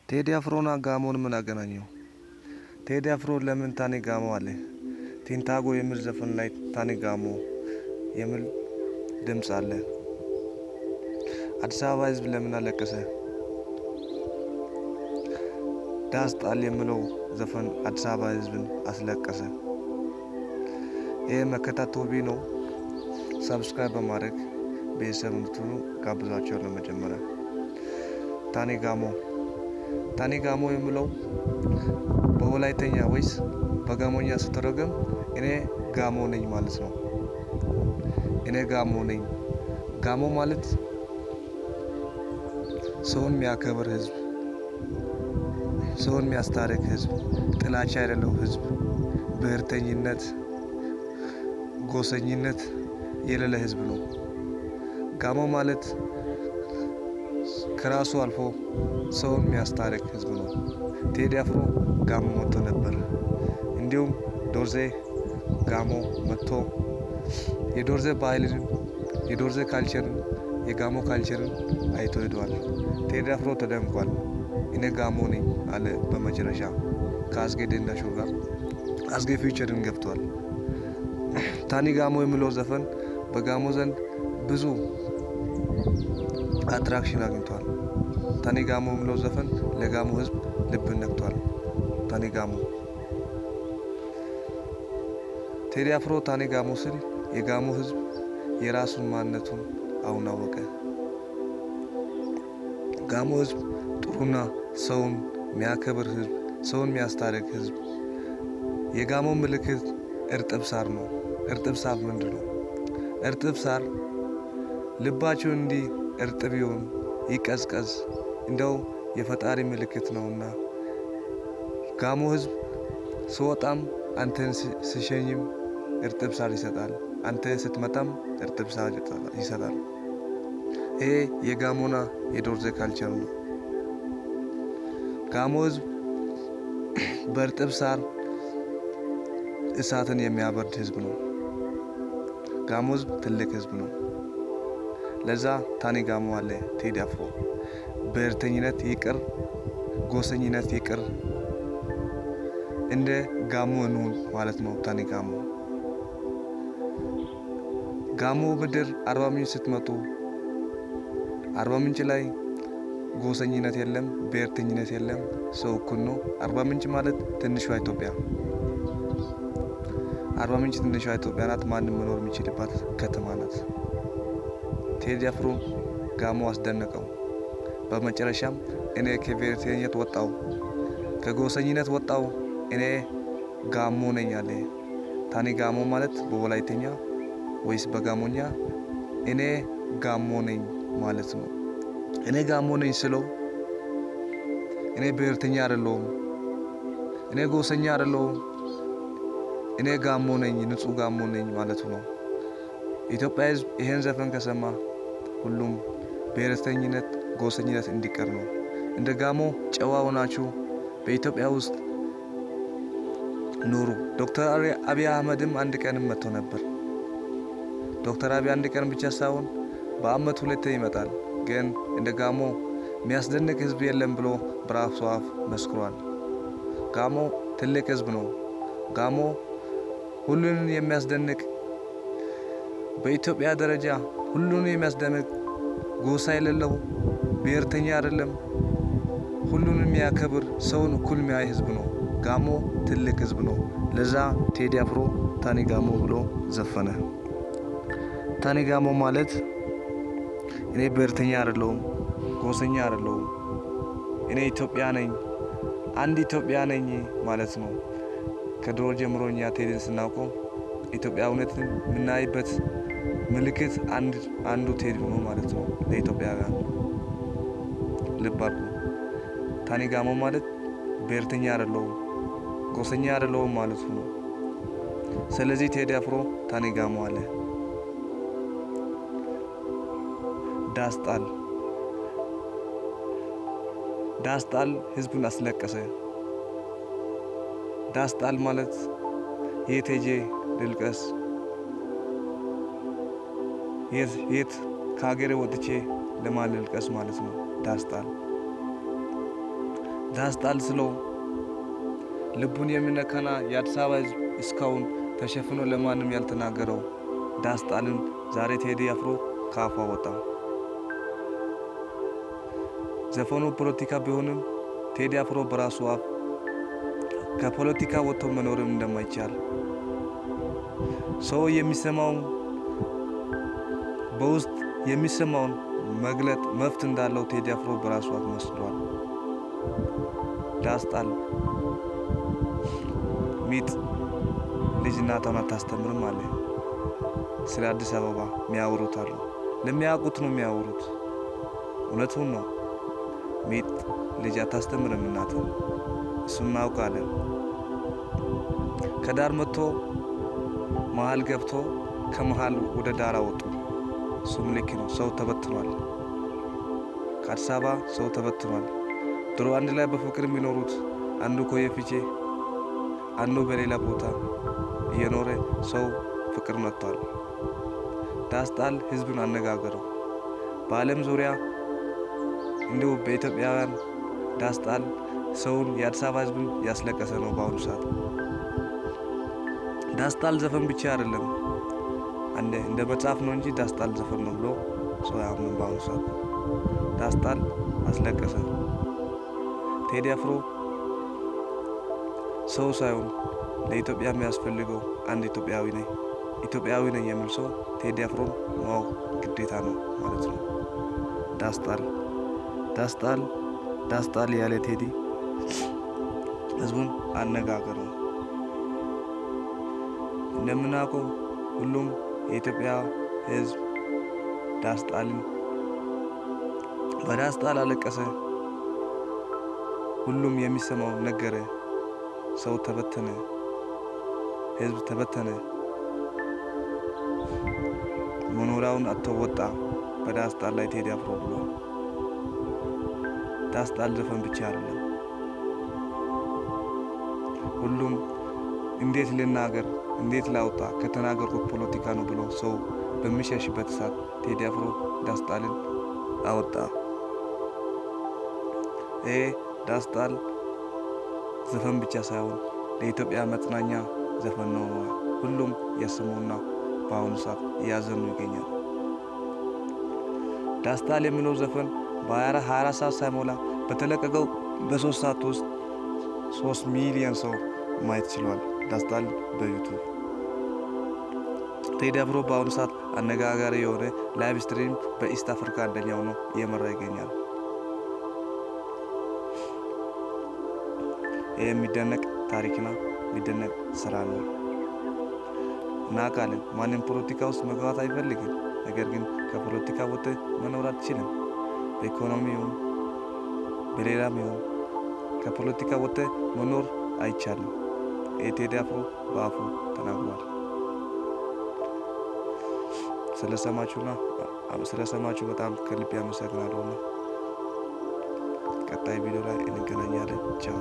ቴዲ አፍሮና ጋሞን ምን አገናኘው? ቴዲ አፍሮ ለምን ታኔ ጋሞ አለ? ቲንታጎ የሚል ዘፈን ላይ ታኔ ጋሞ የሚል ድምፅ አለ። አዲስ አበባ ሕዝብ ለምን አለቀሰ? ዳስ ጣል የሚለው ዘፈን አዲስ አበባ ሕዝብን አስለቀሰ። ይህ መከታ ቲቪ ነው። Subscribe በማድረግ ቤተሰብ እንድትሆኑ ጋብዛችኋለሁ። መጀመሪያ ታኔ ጋሞ፣ ታኔ ጋሞ የሚለው በወላይተኛ ወይስ በጋሞኛ ስተረጎም እኔ ጋሞ ነኝ ማለት ነው። እኔ ጋሞ ነኝ። ጋሞ ማለት ሰውን የሚያከብር ህዝብ፣ ሰውን የሚያስታርቅ ህዝብ፣ ጥላቻ የሌለው ህዝብ፣ ብሔርተኝነት፣ ጎሰኝነት የሌለ ህዝብ ነው። ጋሞ ማለት ከራሱ አልፎ ሰውን የሚያስታርቅ ህዝብ ነው። ቴዲ አፍሮ ጋሞ መጥቶ ነበር። እንዲሁም ዶርዜ ጋሞ መጥቶ የዶርዜ ባህልን፣ የዶርዜ culture ን፣ የጋሞ culture ን አይቶ ሄዷል። ቴዲ አፍሮ ተደንቋል። እኔ ጋሞ ነኝ አለ። በመጨረሻ ከአስጌ ዴንዳሾ ጋር አስጌ featuring ገብቷል። ታኒ ጋሞ የሚለው ዘፈን በጋሞ ዘንድ ብዙ attraction አግኝቷል። ታኒ ጋሞ የሚለው ዘፈን ለጋሞ ህዝብ ልብን ነክቷል። ታኒ ጋሞ፣ ቴዲ አፍሮ ታኒ ጋሞ ሲል የጋሞ ህዝብ የራሱን ማንነቱን አሁን አወቀ። ጋሞ ህዝብ ጥሩና ሰውን የሚያከብር ህዝብ፣ ሰውን የሚያስታርቅ ህዝብ። የጋሞ ምልክት እርጥብ ሳር ነው። እርጥብ ሳር ምንድን ነው? እርጥብ ሳር ልባቸው እንዲህ እርጥብ ይሁን ይቀዝቀዝ፣ እንደው የፈጣሪ ምልክት ነውና ጋሞ ህዝብ ስወጣም አንተን ስሸኝም እርጥብ ሳር ይሰጣል። አንተ ስትመጣም እርጥብ ሳር ይሰጣል። ይሄ የጋሞና የዶርዜ culture ነው። ጋሞ ህዝብ በእርጥብ ሳር እሳትን የሚያበርድ ህዝብ ነው። ጋሞ ህዝብ ትልቅ ህዝብ ነው። ለዛ ታኒ ጋሞ አለ ቴዲ አፍሮ። ብሔርተኝነት ይቅር፣ ጎሰኝነት ይቅር፣ እንደ ጋሞ እንሁን ማለት ነው። ታኒ ጋሞ፣ ጋሞ ምድር አርባ ምንጭ ስትመጡ አርባ ምንጭ ላይ ጎሰኝነት የለም፣ ብሔርተኝነት የለም። ሰው እኩል ነው። አርባ ምንጭ ማለት ትንሿ ኢትዮጵያ። አርባ ምንጭ ትንሿ ኢትዮጵያ ናት። ማንም መኖር የሚችልባት ከተማ ናት። ቴዲ አፍሮ ጋሞ አስደነቀው። በመጨረሻም እኔ ከብሔርተኝነት ወጣው፣ ከጎሰኝነት ወጣው፣ እኔ ጋሞ ነኝ አለ። ታኒ ጋሞ ማለት በወላይተኛ ወይስ በጋሞኛ እኔ ጋሞ ነኝ ማለት ነው። እኔ ጋሞ ነኝ ስለው እኔ ብሔርተኛ አይደለሁም፣ እኔ ጎሰኛ አይደለሁም፣ እኔ ጋሞ ነኝ፣ ንጹህ ጋሞ ነኝ ማለቱ ነው። ኢትዮጵያ ሕዝብ ይሄን ዘፈን ከሰማ ሁሉም ብሔርተኝነት፣ ጎሰኝነት እንዲቀር ነው። እንደ ጋሞ ጨዋ ሆናችሁ በኢትዮጵያ ውስጥ ኑሩ። ዶክተር አብይ አህመድም አንድ ቀንም መጥቶ ነበር። ዶክተር አብይ አንድ ቀን ብቻ ሳይሆን በአመት ሁለቴ ይመጣል። ግን እንደ ጋሞ የሚያስደንቅ ህዝብ የለም ብሎ በራሱ አፍ መስክሯል። ጋሞ ትልቅ ህዝብ ነው። ጋሞ ሁሉን የሚያስደንቅ፣ በኢትዮጵያ ደረጃ ሁሉን የሚያስደንቅ፣ ጎሳ የሌለው፣ ብሔርተኛ አይደለም፣ ሁሉን የሚያከብር፣ ሰውን እኩል የሚያይ ህዝብ ነው። ጋሞ ትልቅ ህዝብ ነው። ለዛ ቴዲ አፍሮ ታኒ ጋሞ ብሎ ዘፈነ። ታኒ ጋሞ ማለት እኔ ብሔርተኛ አይደለሁም፣ ጎሰኛ አይደለሁም፣ እኔ ኢትዮጵያ ነኝ፣ አንድ ኢትዮጵያ ነኝ ማለት ነው። ከድሮ ጀምሮ እኛ ቴዲን ስናውቀው ኢትዮጵያዊነትን የምናይበት ምልክት አንዱ ቴዲ ነው ማለት ነው። ለኢትዮጵያውያን ልብ አድርጉ። ታኒ ጋሞ ማለት ብሔርተኛ አይደለሁም፣ ጎሰኛ አይደለሁም ማለቱ ነው። ስለዚህ ቴዲ አፍሮ ታኒ ጋሞ አለ። ዳስጣል፣ ዳስጣል ህዝቡን አስለቀሰ። ዳስጣል ማለት የት ሄጄ ልልቀስ፣ የት ከሀገሬ ወጥቼ ለማን ልልቀስ ማለት ነው። ዳስጣል ዳስ ጣል ስለው ልቡን የሚነካና የአዲስ አበባ ሕዝብ እስካሁን ተሸፍኖ ለማንም ያልተናገረው ዳስ ጣልን ዛሬ ቴዲ አፍሮ ከአፉ አወጣ። ዘፈኑ ፖለቲካ ቢሆንም ቴዲ አፍሮ በራሱ አፍ ከፖለቲካ ወጥቶ መኖርም እንደማይቻል፣ ሰው የሚሰማውን በውስጥ የሚሰማውን መግለጥ መብት እንዳለው ቴዲ አፍሮ በራሱ አፍ መስክሯል። ዳስ ጣል ሚጥ ልጅ እናቷን አታስተምርም አለ። ስለ አዲስ አበባ የሚያወሩት አሉ። ለሚያውቁት ነው የሚያወሩት። እውነቱን ነው። ሚጥ ልጅ አታስተምርም እናትን፣ እሱን እናውቃለን። ከዳር መጥቶ መሀል ገብቶ ከመሀል ወደ ዳር አወጡ። እሱም ልክ ነው። ሰው ተበትኗል። ከአዲስ አበባ ሰው ተበትኗል። ድሮ አንድ ላይ በፍቅር የሚኖሩት አንዱ ኮዬ ፈጬ፣ አንዱ በሌላ ቦታ እየኖረ ሰው ፍቅር መጥቷል። ዳስ ጣል ህዝብን አነጋገረው። በዓለም ዙሪያ እንዲሁ በኢትዮጵያውያን ዳስ ጣል ሰውን የአዲስ አበባ ህዝብን ያስለቀሰ ነው። በአሁኑ ሰዓት ዳስ ጣል ዘፈን ብቻ አይደለም፣ እንደ መጽሐፍ ነው እንጂ ዳስ ጣል ዘፈን ነው ብሎ ሰው አያምንም። በአሁኑ ሰዓት ዳስ ጣል አስለቀሰ። ቴዲ አፍሮ ሰው ሳይሆን ለኢትዮጵያ የሚያስፈልገው አንድ ኢትዮጵያዊ ነኝ፣ ኢትዮጵያዊ ነኝ የሚል ሰው ቴዲ አፍሮን ማወቅ ግዴታ ነው ማለት ነው። ዳስ ጣል፣ ዳስ ጣል፣ ዳስ ጣል ያለ ቴዲ ህዝቡን አነጋገረው። እንደምናውቀው ሁሉም የኢትዮጵያ ህዝብ ዳስ ጣልን በዳስ ጣል አለቀሰ። ሁሉም የሚሰማው ነገረ። ሰው ተበተነ፣ ህዝብ ተበተነ። መኖሪያውን አጥቶ ወጣ። በዳስ ጣል ላይ ቴዲ አፍሮ ብሏል። ዳስ ጣል ዘፈን ብቻ አይደለም። ሁሉም እንዴት ልናገር፣ እንዴት ላውጣ፣ ከተናገርኩት ፖለቲካ ነው ብሎ ሰው በሚሸሽበት ሰዓት ቴዲ አፍሮ ዳስ ጣልን አወጣ። ይሄ ዳስ ጣል ዘፈን ብቻ ሳይሆን ለኢትዮጵያ መጽናኛ ዘፈን ነው። ሁሉም የስሙና በአሁኑ ሰዓት እያዘኑ ይገኛል። ዳስ ጣል የሚለው ዘፈን በ24 ሰዓት ሳይሞላ በተለቀቀው በ3 ሰዓት ውስጥ 3 ሚሊዮን ሰው ማየት ችሏል። ዳስ ጣል በ YouTube። ቴዲ አፍሮ በአሁኑ ሰዓት አነጋጋሪ የሆነ live stream በ East Africa አንደኛ ሆኖ እየመራ ይገኛል። ይህ የሚደነቅ ታሪክና የሚደነቅ ስራ ነው። እናውቃለን ማንም ፖለቲካ ውስጥ መግባት አይፈልግም። ነገር ግን ከፖለቲካ ወጥተህ መኖር አትችልም። በኢኮኖሚ ይሁን በሌላም ይሁን ከፖለቲካ ወጥተህ መኖር አይቻልም። ይህ ቴዲ አፍሮ በአፉ ተናግሯል። ስለሰማችሁና ስለሰማችሁ በጣም ከልቤ አመሰግናለሁና ቀጣይ ቪዲዮ ላይ እንገናኛለን። ቻው።